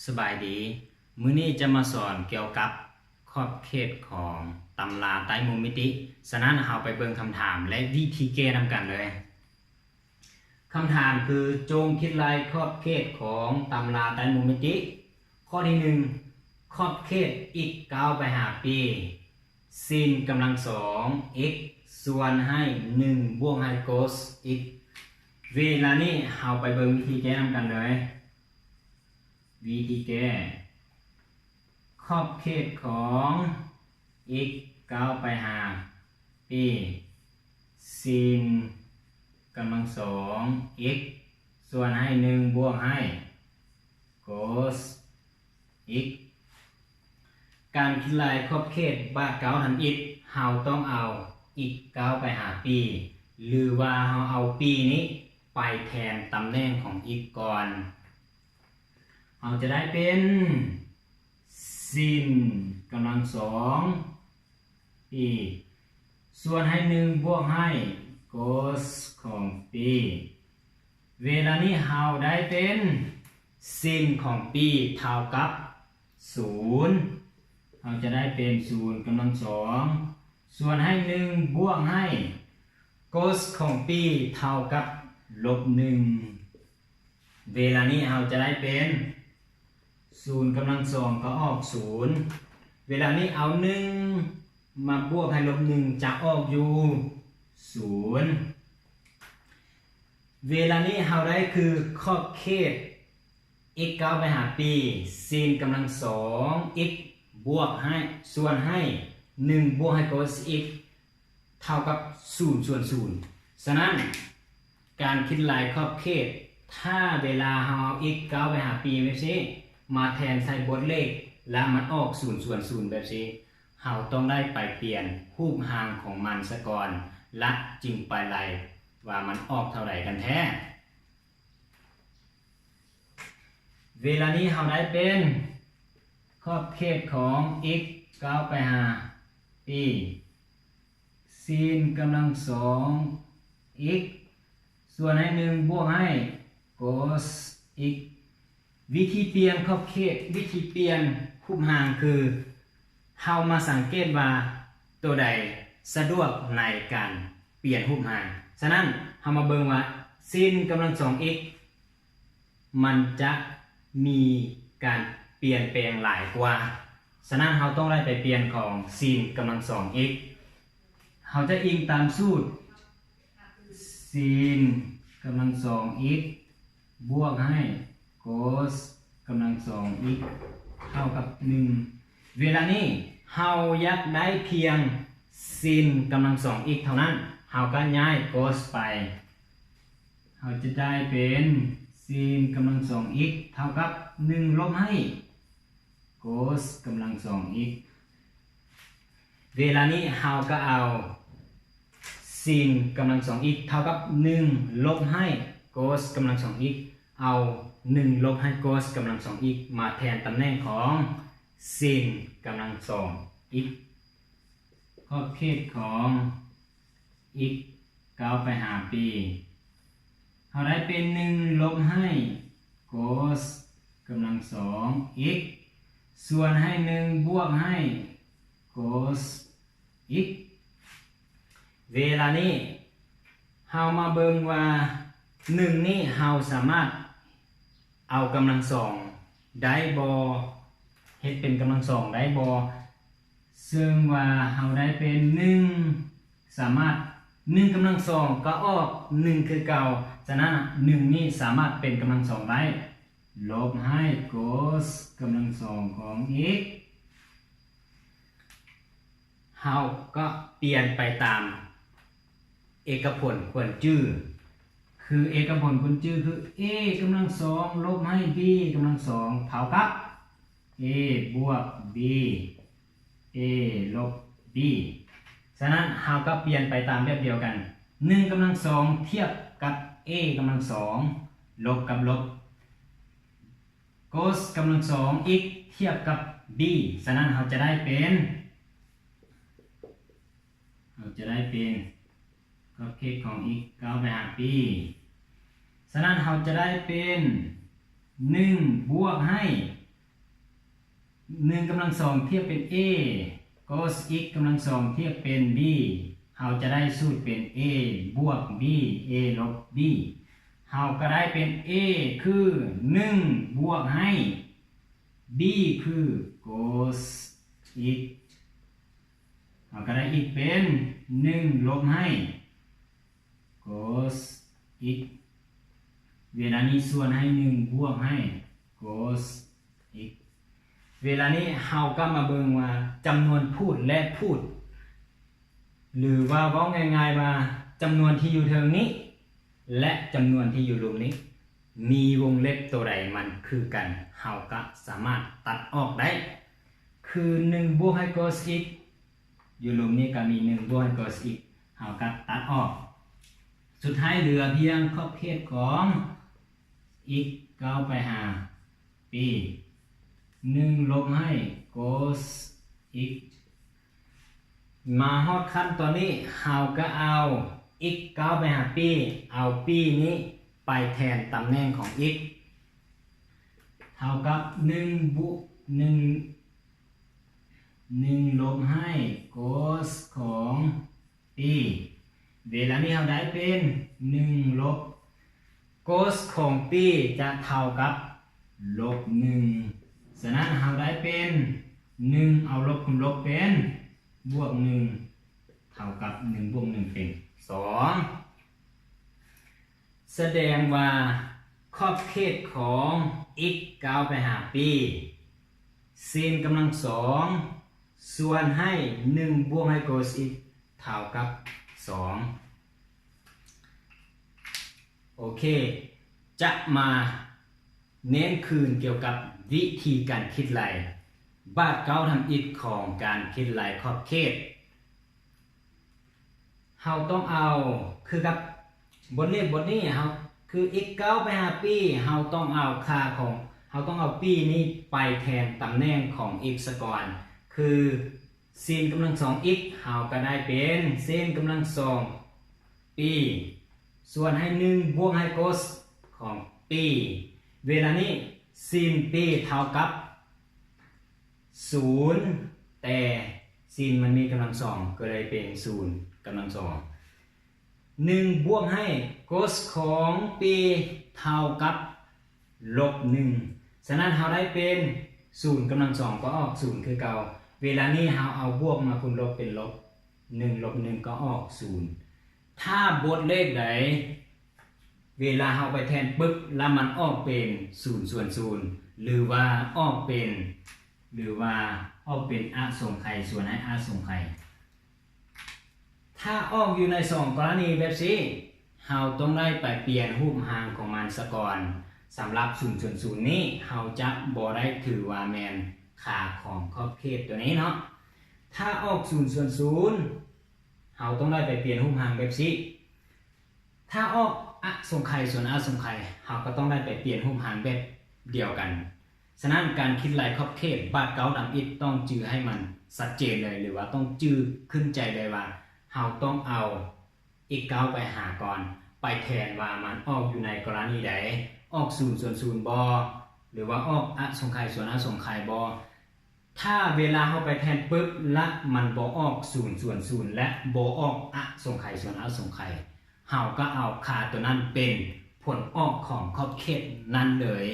ສະບາຍດີ, ມື້ນີ້ຈະມາສອນກ່ຽວກັບຂອບເຂດຂອງຕຳລາໄຕຣມິຕິ. ສະນັ້ນເຮົາໄປເບິ່ງຄຳຖາມ ແລະ ວິທີແກ້ນຳກັນເລີຍ. ຄຳຖາມຄື ຈົ່ງຄິດໄລ່ຂອບເຂດຂອງຕຳລາໄຕຣມິຕິ. ຂໍ້ທີໜຶ່ງ, ຂອບເຂດ x ກ້າວໄປຫາ p, sin ກຳລັງສອງ x ສ່ວນໃຫ້ໜຶ່ງບວກໃຫ້ cos x. ເວລານີ້ເຮົາໄປເບິ່ງວິທີແກ້ນຳກັນເລີຍ. ວິທີແກ້ ຂອບເຂດຂອງ x ກ້າວໄປຫາ p, sin ກຳລັງສອງ x ສ່ວນໃຫ້ໜຶ່ງບວກໃຫ້ cos x. ການຄິດໄລ່ຂອບເຂດບາດກ້າວທຳອິດ, ເຮົາຕ້ອງເອົາ x ກ້າວໄປຫາ p ຫຼືວ່າເຮົາເອົາ p ນີ້ໄປແທນຕຳແໜ່ງຂອງ x ກ່ອນ. ເຮົາຈະໄດ້ເປັນ sin ກຳລັງສອງ p ສ່ວນໃຫ້ໜຶ່ງບວກໃຫ້ cos ຂອງ p. ເວລານີ້ເຮົາໄດ້ເປັນ sin ຂອງ p ເທົ່າກັບສູນ. ເຮົາຈະໄດ້ເປັນສູນກຳລັງສອງ ສ່ວນໃຫ້ໜຶ່ງບວກໃຫ້ cos ຂອງ p ເທົ່າກັບລົບໜຶ່ງ. ເວລານີ້ເຮົາຈະໄດ້ເປັນ ສູນກຳລັງສອງກໍອອກສູນ. ເວລານີ້ເອົາໜຶ່ງມາບວກໃຫ້ລົບໜຶ່ງ ຈະອອກຢູ່ສູນ. ເວລານີ້ເຮົາໄດ້ຄືຂອບເຂດ x ກ້າວໄປຫາ p, sin ກຳລັງສອງ x ບວກໃຫ້ ສ່ວນໃຫ້ໜຶ່ງບວກໃຫ້ cos x ເທົ່າກັບສູນສ່ວນສູນ. ສະນັ້ນ ການຄິດໄລ່ຂອບເຂດ ຖ້າເວລາເຮົາເອົາ x ກ້າວໄປຫາ p ແບບຊີ້ ມາແທນໃສ່ບົດເລກ ແລະ ມັນອອກສູນສ່ວນສູນແບບຊີ້, ເຮົາຕ້ອງໄດ້ໄປປ່ຽນຮູບຮ່າງຂອງມັນສາກ່ອນ ແລະ ຈຶ່ງໄປໄລ່ວ່າມັນອອກເທົ່າໃດກັນແທ້. ເວລານີ້ເຮົາໄດ້ເປັນຂອບເຂດຂອງ x ກ້າວໄປຫາ p, sin ກຳລັງສອງ x ສ່ວນໃຫ້ໜຶ່ງບວກໃຫ້ cos x. ວິທີປ່ຽນຂອບເຂດ, ວິທີປ່ຽນຮູບຮ່າງຄື ເຮົາມາສັງເກດວ່າໂຕໃດສະດວກໃນການປ່ຽນຮູບຮ່າງ. ສະນັ້ນ ເຮົາມາເບິ່ງວ່າ sin ກຳລັງສອງ x ມັນຈະມີການປ່ຽນແປງຫຼາຍກວ່າ. ສະນັ້ນ ເຮົາຕ້ອງໄດ້ໄປປ່ຽນຂອງ sin ກຳລັງສອງ x. ເຮົາຈະອີງຕາມສູດ sin ກຳລັງສອງ x ບວກໃຫ້ cos ກຳລັງສອງ x ເທົ່າກັບໜຶ່ງ. ເວລານີ້ເຮົາຢາກໄດ້ພຽງ sin ກຳລັງສອງ x ເທົ່ານັ້ນ, ເຮົາກໍຍ້າຍ cos ໄປ. ເຮົາຈະໄດ້ເປັນ sin ກຳລັງສອງ x ເທົ່າກັບໜຶ່ງລົບໃຫ້ cos ກຳລັງສອງ x. ເວລານີ້ເຮົາກໍເອົາ sin ກຳລັງສອງ x ເທົ່າກັບໜຶ່ງລົບໃຫ້ cos ກຳລັງສອງ x, ເອົາໜຶ່ງລົບໃຫ້ cos ກຳລັງສອງ x ມາແທນຕຳແໜ່ງຂອງ sin ກຳລັງສອງ x. ຂອບເຂດຂອງ x ກ້າວໄປຫາ p ເຮົາໄດ້ເປັນໜຶ່ງລົບໃຫ້ cos ກຳລັງສອງ x ສ່ວນໃຫ້ໜຶ່ງບວກໃຫ້ cos x. ເວລານີ້ເຮົາມາເບິ່ງວ່າໜຶ່ງນີ້ເຮົາສາມາດເອົາກຳລັງສອງໄດ້ບໍ່? ເຮັດເປັນກຳລັງສອງໄດ້ບໍ່? ເຊິ່ງວ່າເຮົາໄດ້ເປັນໜຶ່ງ ສາມາດ ໜຶ່ງກຳລັງສອງກໍອອກໜຶ່ງຄືເກົ່າ. ສະນັ້ນ ໜຶ່ງນີ້ສາມາດເປັນກຳລັງສອງໄດ້ ລົບໃຫ້ cos ກຳລັງສອງຂອງ x. ເຮົາກໍປ່ຽນໄປຕາມເອກະຜົນຄວນຈື່, ຄືເອກະຜົນຄວນຈື່ຄື a ກຳລັງສອງລົບໃຫ້ b ກຳລັງສອງເທົ່າກັບ a ບວກ b, a ລົບ b. ສະນັ້ນ ເຮົາກໍປ່ຽນໄປຕາມແບບດຽວກັນ, ໜຶ່ງກຳລັງສອງທຽບກັບ a ກຳລັງສອງ ລົບກັບລົບ cos ກຳລັງສອງ x ທຽບກັບ b. ສະນັ້ນ ເຮົາຈະໄດ້ເປັນ ເຮົາຈະໄດ້ເປັນ ຂອບເຂດຂອງ x ກ້າວໄປຫາ p. ສະນັ້ນ ເຮົາຈະໄດ້ເປັນ ໜຶ່ງບວກໃຫ້ ໜຶ່ງກຳລັງສອງທຽບເປັນ a cos x ກຳລັງສອງທຽບເປັນ b ເຮົາຈະໄດ້ສູດເປັນ a ບວກ b a ລົບ b ເຮົາກໍໄດ້ເປັນ a ຄືໜຶ່ງບວກໃຫ້ b ຄື cos x ເຮົາກໍໄດ້ອີກເປັນໜຶ່ງລົບໃຫ້ cos x ເວລານີ້ສ່ວນໃຫ້ໜຶ່ງບວກໃຫ້ cos x ເວລານີ້ເຮົາກໍມາເບິ່ງວ່າຈຳນວນພູດ ແລະ ພູດ ຫຼືວ່າເວົ້າງ່າຍໆວ່າຈຳນວນທີ່ຢູ່ເທິງນີ້ ແລະ ຈຳນວນທີ່ຢູ່ລຸ່ມນີ້ ມີວົງເລັບໂຕໃດມັນຄືກັນ ເຮົາກໍສາມາດຕັດອອກໄດ້ ຄືໜຶ່ງບວກໃຫ້ cos x ຢູ່ລຸ່ມນີ້ກໍມີໜຶ່ງບວກໃຫ້ cos x ເຮົາກໍຕັດອອກ ສຸດທ້າຍເຫຼືອພຽງຂອບເຂດຂອງ x ກ້າວໄປຫາ p ໜຶ່ງລົບໃຫ້ cos x ມາຮອດຂັ້ນຕອນນີ້ ເຮົາກໍເອົາ x ກ້າວໄປຫາ p ເອົາ p ນີ້ໄປແທນຕຳແໜ່ງຂອງ x ເທົ່າກັບໜຶ່ງບວກ ໜຶ່ງ ໜຶ່ງລົບໃຫ້ cos ຂອງ p ເວລານີ້ເຮົາໄດ້ເປັນໜຶ່ງລົບ cos ຂອງ p ຈະເທົ່າກັບລົບໜຶ່ງ ສະນັ້ນເຮົາໄດ້ເປັນໜຶ່ງ ເອົາລົບຄູນລົບເປັນບວກໜຶ່ງ ເທົ່າກັບໜຶ່ງບວກໜຶ່ງເປັນສອງ ສະແດງວ່າຂອບເຂດຂອງ x ກ້າວໄປຫາ p sin ກຳລັງສອງ ສ່ວນໃຫ້ໜຶ່ງບວກໃຫ້ cos x ເທົ່າກັບສອງ ໂອເຄ ຈະມາເນັ້ນຄືນກ່ຽວກັບວິທີການຄິດໄລ່ບາດເກົ້າທຳອິດຂອງການຄິດໄລ່ຂອບເຂດ ເຮົາຕ້ອງເອົາ ຄືກັບບົດເລກບົດນີ້ ເຮົາ ຄື x ກ້າວໄປຫາ p ເຮົາຕ້ອງເອົາຄ່າຂອງ ເຮົາຕ້ອງເອົາ p ນີ້ໄປແທນຕຳແໜ່ງຂອງ x ຊະກ່ອນ ຄື sin ກຳລັງສອງ x ເຮົາກໍໄດ້ເປັນ sin ກຳລັງສອງ p ສ່ວນໃຫ້ໜຶ່ງບວກໃຫ້ cos ຂອງ p ເວລານີ້ sin p ເທົ່າກັບສູນ ແຕ່ sin ມັນມີກຳລັງສອງ ກໍເລີຍເປັນສູນກຳລັງສອງ ໜຶ່ງບວກໃຫ້ cos ຂອງ p ເທົ່າກັບລົບໜຶ່ງ ສະນັ້ນເຮົາໄດ້ເປັນສູນກຳລັງສອງກໍອອກສູນຄືເກົ່າ ເວລານີ້ເຮົາເອົາບວກມາຄູນລົບເປັນລົບ ໜຶ່ງລົບໜຶ່ງກໍອອກສູນ ຖ້າບົດເລກໃດ ເວລາເຮົາໄປແທນປຶບ ລະມັນອອກເປັນສູນສ່ວນສູນ ຫຼືວ່າອອກເປັນ ຫຼືວ່າອອກເປັນອະສົງໄຂ ສ່ວນໃຫ້ອະສົງໄຂ ຖ້າອອກຢູ່ໃນສອງກໍລະນີແບບຊີ້ ເຮົາຕ້ອງໄດ້ໄປປ່ຽນຮູບຮ່າງຂອງມັນສະກ່ອນ ສຳລັບສູນສ່ວນສູນນີ້ ເຮົາຈະບໍ່ໄດ້ຖືວ່າແມ່ນຄ່າຂອງຂອບເຂດຕົວນີ້ເນາະ ຖ້າອອກສູນສ່ວນສູນ ເຮົາຕ້ອງໄດ້ໄປປ່ຽນຮູບຮ່າງແບບຊີ້ ຖ້າອອກອະສົງໄຂສ່ວນອະສົງໄຂ ເຮົາກໍຕ້ອງໄດ້ໄປປ່ຽນຮູບຮ່າງແບບດຽວກັນ. ສະນັ້ນ ການຄິດໄລ່ຂອບເຂດບາດເກົ້າທຳອິດຕ້ອງຈື່ໃຫ້ມັນຊັດເຈນເລີຍ ຫຼືວ່າຕ້ອງຈື່ຂຶ້ນໃຈເລີຍວ່າ ເຮົາຕ້ອງເອົາ x ເກົ້າໄປຫາກ່ອນ ໄປແທນວ່າມັນອອກຢູ່ໃນກໍລະນີໃດ, ອອກສູນສ່ວນສູນບໍ່ ຫຼືວ່າອອກອະສົງໄຂສ່ວນອະສົງໄຂບໍ່. ຖ້າເວລາເຮົາໄປແທນປຶບ ລະມັນບໍ່ອອກສູນສ່ວນສູນ ແລະ ບໍ່ອອກອະສົງໄຂສ່ວນອະສົງໄຂ, ເຮົາກໍເອົາຄ່າຕົວນັ້ນເປັນຜົນອອກຂອງຂອບເຂດນັ້ນເລີຍ.